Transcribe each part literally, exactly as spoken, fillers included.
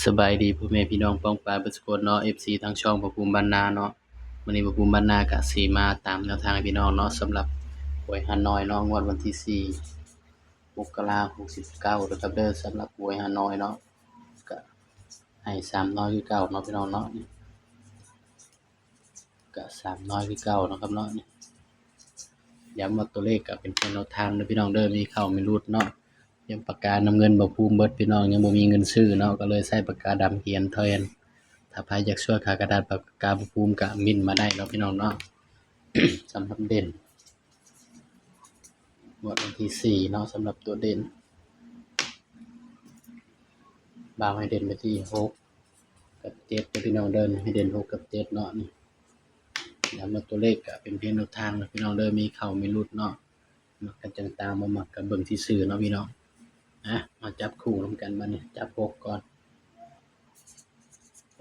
สบายดีพ่อแม่พี่น้องป้องปายเบิดสุคนเนาะ เอฟซี ทางช่องบ่าวภูมิบ้านนาเนาะ มื้อนี้บ่าวภูมิบ้านนากะสิมาตามแนวทางให้พี่น้องเนาะ สำหรับหวยฮานอยเนาะ งวดวันที่สี่ มกราคม หกสิบเก้าเด้อครับเด้อ สำหรับหวยฮานอยเนาะ กะให้สามน้อยคือเก่าเนาะพี่น้องเนาะ กะสามน้อยคือเก่าเนาะครับเนาะ ย้ำว่าตัวเลขกะเป็นเพียงแนวทางเด้อพี่น้องเด้อ มีเข้ามีหลุดเนาะ ยังปากกาน้ำเงินบ่าวภูมิเบิดพี่น้อง ยังบ่มีเงินซื้อเนาะ ก็เลยใช้ปากกาดำเขียนแทน ถ้าใครอยากช่วยค่ากระดาษปากกาบ่าวภูมิกะเม้นมาได้เนาะพี่น้องเนาะ สำหรับเด่น งวดวันที่สี่เนาะ สำหรับตัวเด่น บ่าวให้เด่นไปที่หกกับเจ็ดเด้อพี่น้องเด้อ ให้เด่นหกกับเจ็ดเนาะ นี่ ย้ำว่าตัวเลขกะเป็นเพียงแนวทางเด้อพี่น้องเด้อ มีเข้ามีหลุดเนาะ มักกะจั่งตาม บ่มักกะเบิ่งซื่อๆเนาะพี่น้อง อ่ะ มาจับคู่นำกันบัดนี้ จับหกก่อน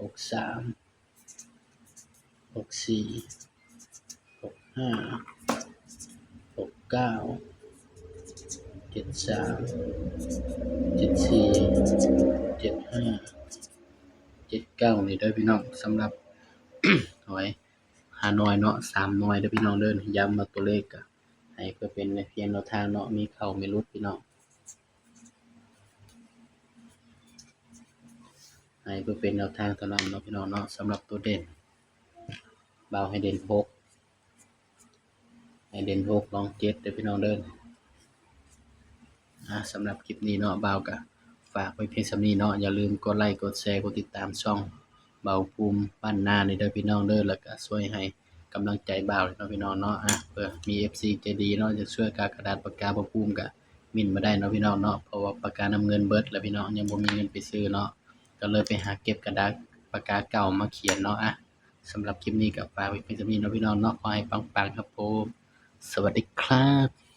หกสาม หกสี่ หกห้า หกเก้า เจ็ดสาม เจ็ดสี่ เจ็ดห้า เจ็ดเก้า นี่เด้อพี่น้อง สำหรับ หวยฮานอยเนาะ สามน้อยเด้อพี่น้องเด้อ ย้ำว่าตัวเลขกะให้เพื่อเป็นเพียงแนวทางเนาะ มีเข้ามีหลุดพี่น้อง ให้เพื่อเป็นแนวทางเท่านั้นเนาะพี่น้องเนาะ สำหรับตัวเด่น บ่าวให้เด่นหก ให้เด่นหกรองเจ็ดเด้อพี่น้องเด้อ อ่ะ สำหรับคลิปนี้เนาะ บ่าวกะฝากไว้เพียงส่ำนี้เนาะ อย่าลืมกดไลค์ กดแชร์ กดติดตามช่องบ่าวภูมิบ้านนานี่เด้อพี่น้องเด้อ แล้วกะช่วยให้กำลังใจบ่าวเนาะพี่น้องเนาะ อ่ะ เพื่อมี เอฟซี ใจดีเนาะ อยากช่วยค่ากระดาษปากกาบ่าวภูมิกะเม้นมาได้เนาะพี่น้องเนาะ เพราะว่าปากกาน้ำเงินเบิดแล้วพี่น้อง ยังบ่มีเงินไปซื้อเนาะ ก็เลยไปหาเก็บกระดาษปากกาเก่ามาเขียนเนาะ อ่ะ สำหรับคลิปนี้กะฝากไว้เพียงส่ำนี้เนาะพี่น้องเนาะ ขอให้ปังๆครับผม สวัสดีครับ